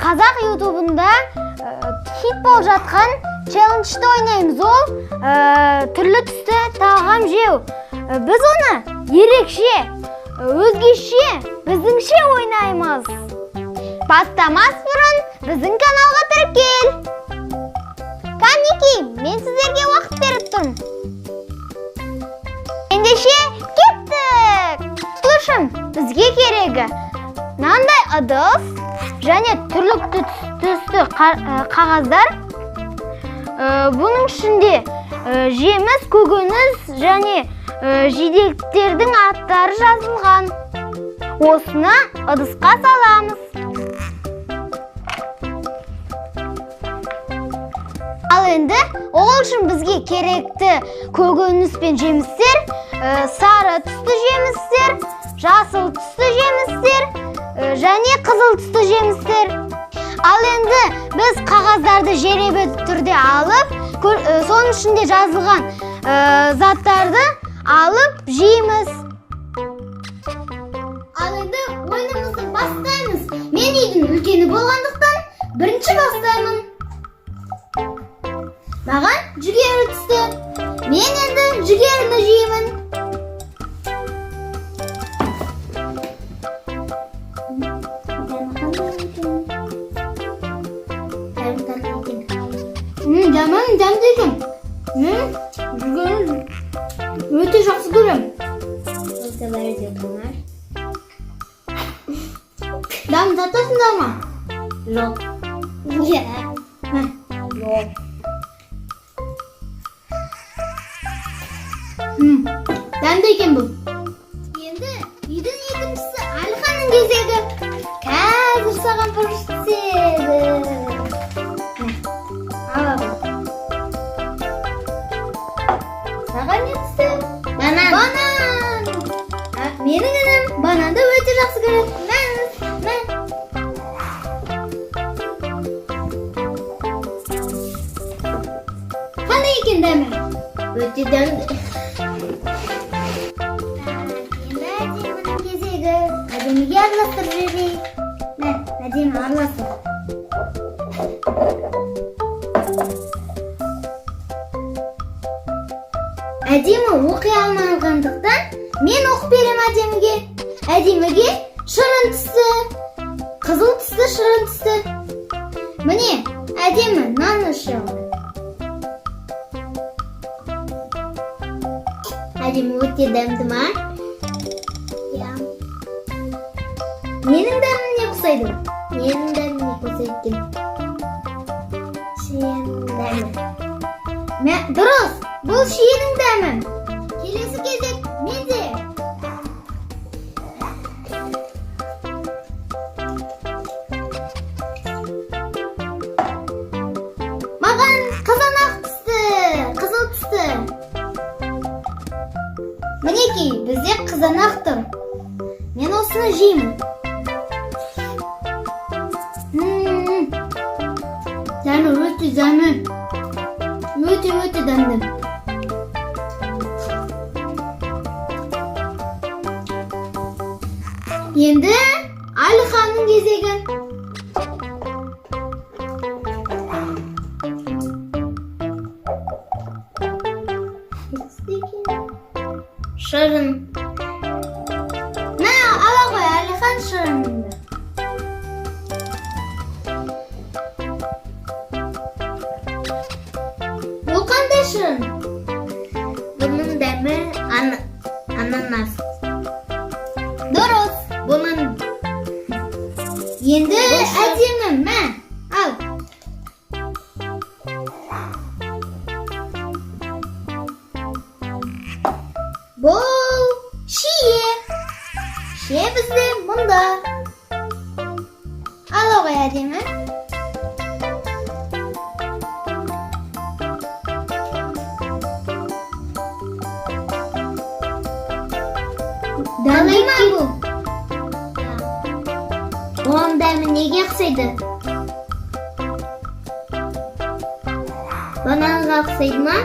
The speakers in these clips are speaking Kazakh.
Қазақ ютубында хит болып жатқан челленджді ойнаймыз. Ол түрлі түсті тағам жеу. Біз оны ерекше, өзгеше, біздіңше ойнаймыз. Бастамас бұрын біздің каналға тіркел. Кәнекей, мен сіздерге уақыт беріп тұрмын. Ендеше кеттік! Бұл үшін бізге керегі мынандай ыдыс және түрлі түсті қағаздар. Бұның ішінде жеміс, көкөніс және жидектердің аттары жазылған. Осыны ыдысқа саламыз. Ал енді ол үшін бізге керекті көкөніс пен жемістер, сары түсті жемістер, жасыл түсті жемістер, және қызыл түсті жемістер. Ал енді біз қағаздарды жеребе түрде алып, соның ішінде жазылған заттарды алып жейміз. Ал енді ойынымызды бастаймыз. Мен үйдің үлкені болғандықтан бірінші бастаймын. Маған жүгері түсті. Мен енді жүгеріні жеймін. Дәмі қандай екен? Дәмі татты екен. Дәмі дәмді екен. Мен жүгеріні өте жақсы көремін. Осы бәрі де қымар. Дәмін татасыңдар ма? Жоқ. Иә. Мә. Жоқ. Дәмді екен бұл. Енді үйдің екіншісі Әлиханның кезегі. Қазір саған бұрыш түседі. Мә, ала ғой. Саған не түсті? Банан. Банан. Менің інім бананды өте жақсы көреді. Мә, мә. Қандай екен дәмі? Өте дәмді. Енді Әдемінің кезегі. Әдеміге араластырып жіберейік. Мә, Әдемі, араластыр. Әдемі оқи алмағандықтан мен оқып беремін Әдеміге. Әдеміге шырын түсті. Қызыл түсті, шырын түсті. Міне, Әдемі, нан іше. Әдемі өте дәмді ма? Иә. Менің дәмім не ұқсайды? Менің дәміме ұқсайды екен. Шиенің дәмі. Мә, дұрыс, бұл шиенің дәмі. Келесі кезек менде. Маған қызанақ түсті, қызыл түсті. Мінекей, бізде қызанақ тұр. Мен осыны жеймін. Дәмі өте дәмі. Өте өте дәмді. Енді Әлиханның кезегі. Шырын. Мә, ала ғой, Әлихан, шырыныңды. Бұл қандай шырын? Бұның дәмі ананас. Дұрыс. Бұның Енді Бұл шырын. Әдемі, мә, ал. Бұл шие. Шие бізде мұнда. Ала ғой, Әдемі. Дәмді ме бұл? Оның дәмі неге ұқсайды? Бананға ұқсайды ма?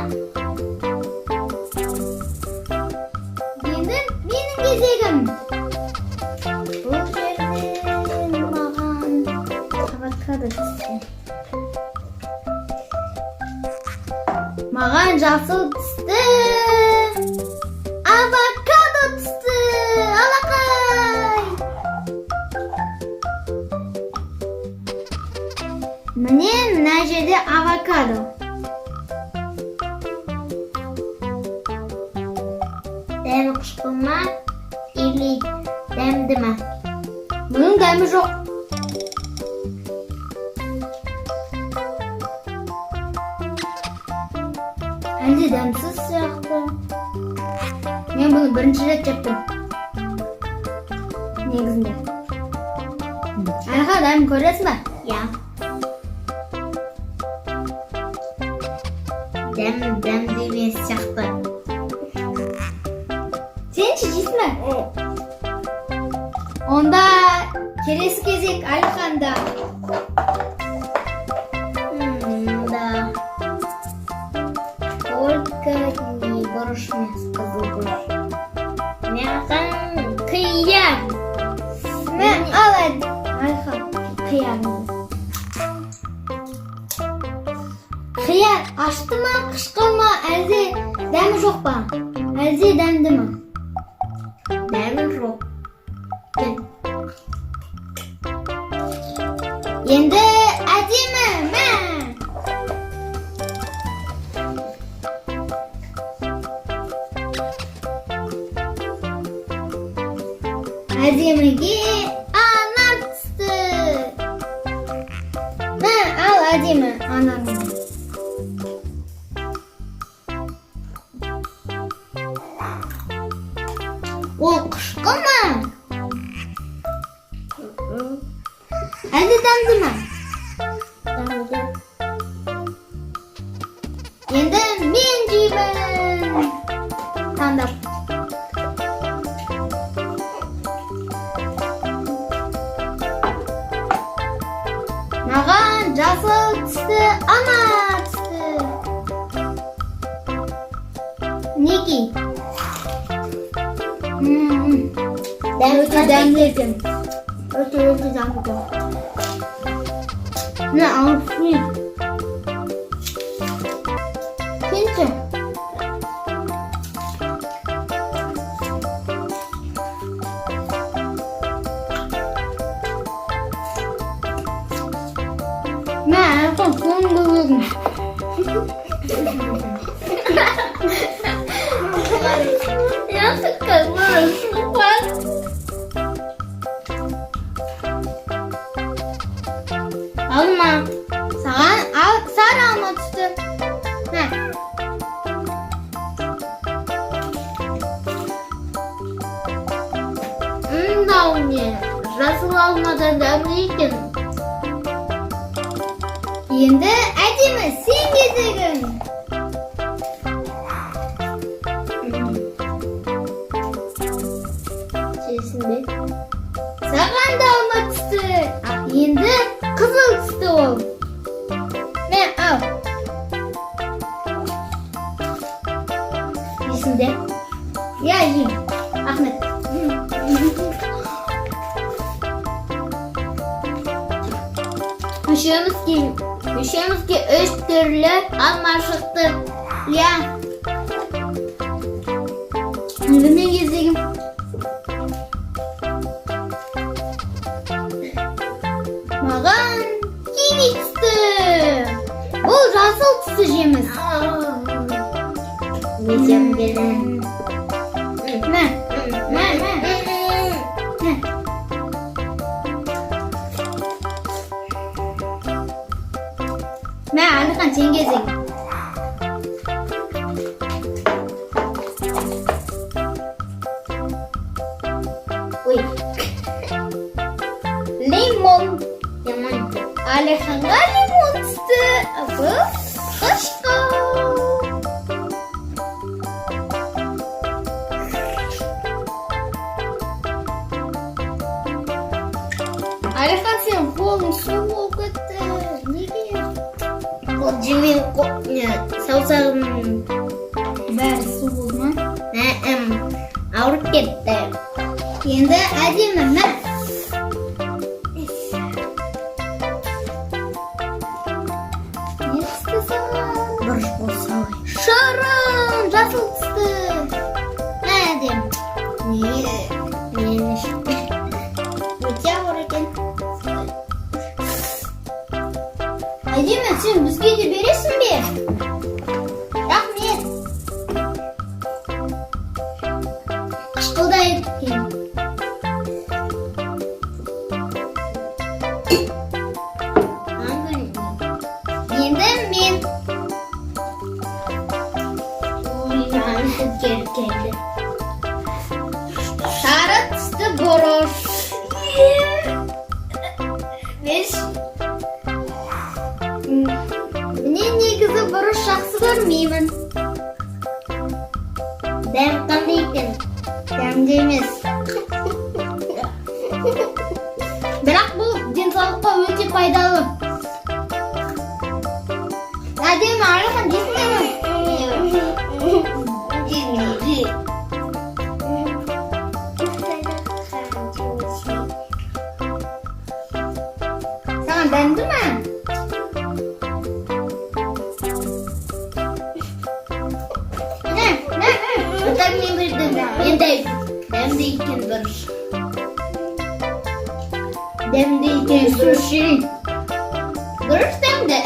Енді менің кезегім. Бұл жерде маған Жасыл түсті авокадо түсті. Алақай! Міне, мына жерде авокадо. Дәмі қышқыл ма или дәмді ма? Бұның дәмі жоқ. Әлде дәмсіз сияқты. Мен бұны бірінші рет жеп тұрмын негізінде. Айға, дәмін көресің ба? Иә. Дәмі дәмді емес сияқты. Сен ше, жейсің бе? Онда келесі кезек Әлиханда. Да. Только не бұрыш емес, қызыл бұрыш. Маған қияр. Мә, ал, Әлихан, қиярыңды. Қияр ашты ма, қышқыл ма, әлде дәмі жоқ па, әлде дәмді ма? Дәмі жоқ. Енді әдемі, мә. Әдеміге анар түсті. Мә, ал, әдемі, анарыңды. Ол қышқыл ма, әлде дәмді ма? Дәмді. Енді мен жеймін таңдап. Маған жасыл түсті алма түсті. Мінекей. Өте дәмді екен, өте, өте дәмді екен. Мына алып түсінейін. Сен ше? Мә, Әлихан, қолыңды өзің. Я такая супер. Алма. Саған ал, сары алма түсті. Мә. Мынау не? Жасыл алмадан дәмді екен. Енді, әдемі, сен кезегің. Жейсің бе? Саған да алма түсті. Енді қызыл түсті ол. Мә, ал. Жейсің бе? Иә, жеймін. Рахмет. Үшеумізге үш түрлі алма шықты. Иә. Енді мен кезегім. Маған киви түсті. Бұл жасыл түсті жеміс. Мен жегім келді. Мә, мә, мә. Мә. Мә, Әлихан, сен кезегің. Ой, Лимон. Лимон. Әлиханға лимон түсті. Бұл қышқыл. Әлихан, сен қолың су болып кетті. Неге? Ол жемей не, саусағым Бәрі су болды ма? Ауырып кетті. Енді әдемі, мә. Не түсті саған? Бұрыш болса ғой. Шырын. Не, мен өте ауыр екен. Әдемі, сен бізге де бересің бе? Рахмет. Қышқылдай екен. Аңгүл. Енді мен. Ой, маған келіп келді. Сары түсті бұрыш. Бес. Міне, негізі бұрыш жақсы көрмеймін. Дәм қандай екен? Дәмді емес. Бірақ бұл денсаулыққа өте пайдалы. Әдемі, Әлихан, жейсіңдер ме? Жемейді. Саған дәмді ме? Мә, мә, мә. Так, мен білдім. Енді дәмді екен бұрыш. Дәмді екен Су бұрыш. ішейін. Бұрыш дәмді.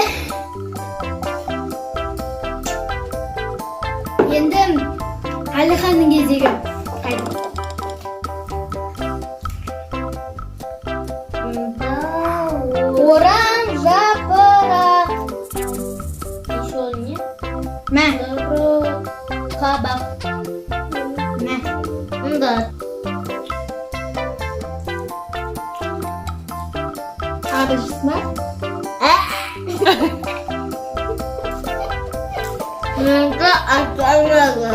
Енді Әлиханның кезегі. Қайда? Мұнда Оран жапырақ. Еще не? Мә, Қабақ. мә. Мұнда. Тағы жейсің ба? Мұнда аталады.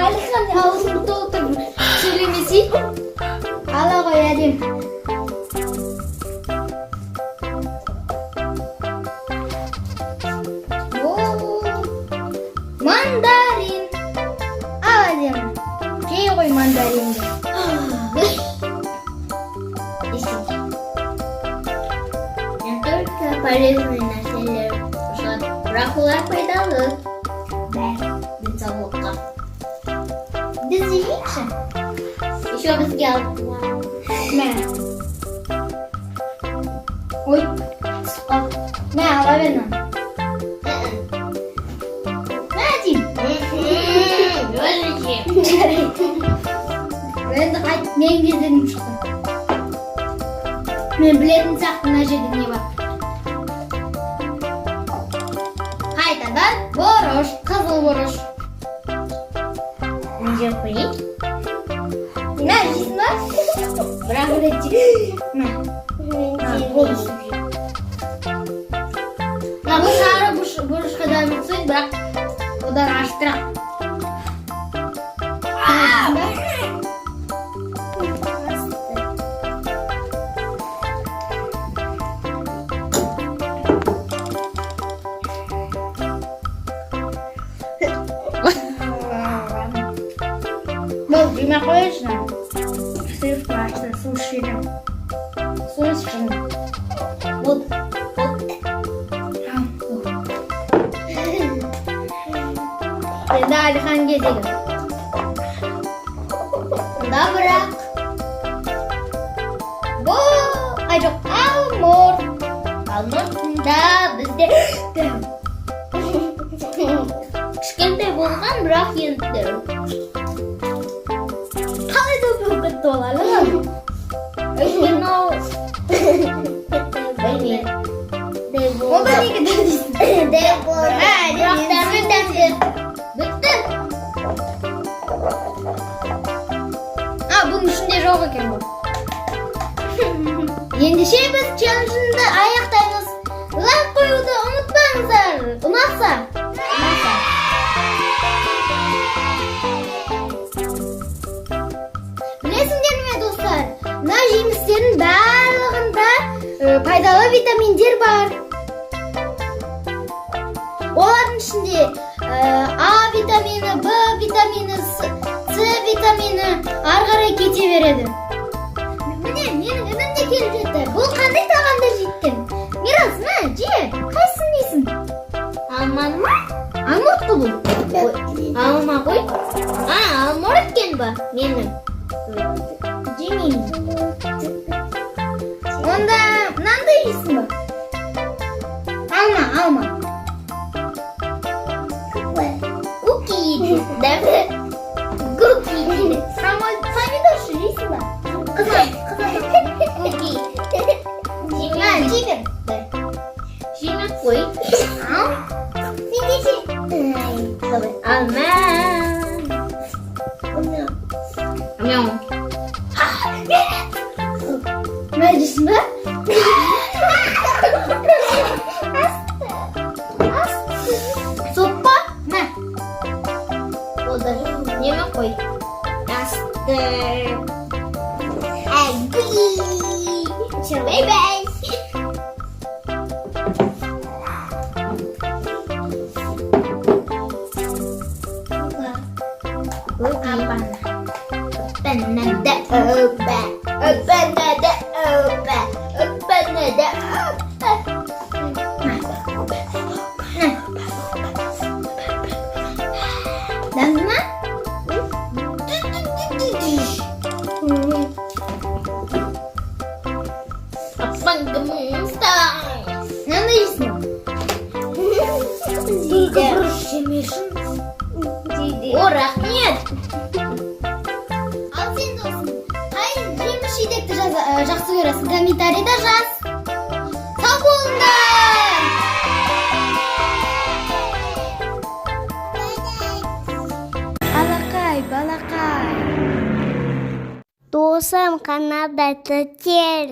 Әлихан аузын толтырып сөйлемесей. Ала ғой, Әдем. О, мандарин. Ал, Әдем. Жей ғой мандаринді. Не только полезный нәрселер шығады, бірақ олар пайдалы бәрі денсаулыққа. Біз де жейікші. Еще бізге алып. Мә. Ой, түсіп қалды. Мә, ала бер мынаны. Мә, деймін. Өзі. Жарайды. Енді қайтып менің кезегім шықты. Мен білетін сияқты мына жерде не бар. Қайтадан бұрыш, қызыл бұрыш. Мен жеп қояйын. Мә, жейсің ба? Бірақ рет жеп. Мә. Мен Болды. Мына бұл сары бұрышқа да ұқсайды, бірақ одан аштырақ. Сен жейсің ба? Болды, жемей ақ қояйыншы. Слишком ашты, су ішемін. Су ішемін. Болды. Болды. Енді Әлихан кезегі. Мұнда бірақ Бұл, ай жоқ, алмұрт. Алмұртында бізде кішкентай болған, бірақ енді дәу. Қалай дәу болып кетті ол, Әлихан? Өйткені ол білмеймін. Дәу болды. Онда неге дәу дейсің? Дәу болды. Ә, Бірақ дәмі дәмді. Бітті. А, бұның ішінде жоқ екен ғой. Ендеше біз челленджді аяқтаймыз. Лайк қоюды ұмытпаңыздар. Ұнаса. Ұнаса. Білесіңдер ме, достар? Мына жемістердің барлығында пайдалы витаминдер бар. Олардың ішінде А витамині, Б витамині, С витамині, ары қарай кете береді. Міне, менің інім де келіп жетті. Бұл қандай тағамды жейді? Мирас, мә, же, қайсысын жейсің? Алманы ма? Алмұрт қой бұл. Ой, алма ғой. А, алма екен ба менің? Жемеймін. Онда мынандай жейсің ба? Алма, алма. Куки дейді. Куки дейді. Помидор жейсің ба? Қызыл, қызыл. Куки. На, жей бер. Жемей қой. Ал. Сен де же. Ай, давай. Алма. Мяу. Мына жейсің ба? Соп па? На. Болды. Жемей қой. Асты. Әгү. Бай-бай. Опа. Опа, опа. Опа, надо, опа. Опа, надо, опа. На. Дәмді ма? Апанды монстр. Мынандай жейсің ба? Дейді. Бұрыш жемешін. Дейді. О, рахмет. Ал сен, досым, қай жеміс жидекті жақсы көресің? Комментарийда жаз. Сау болыңдар! Алақай, балақай. Досым, каналда тіркел.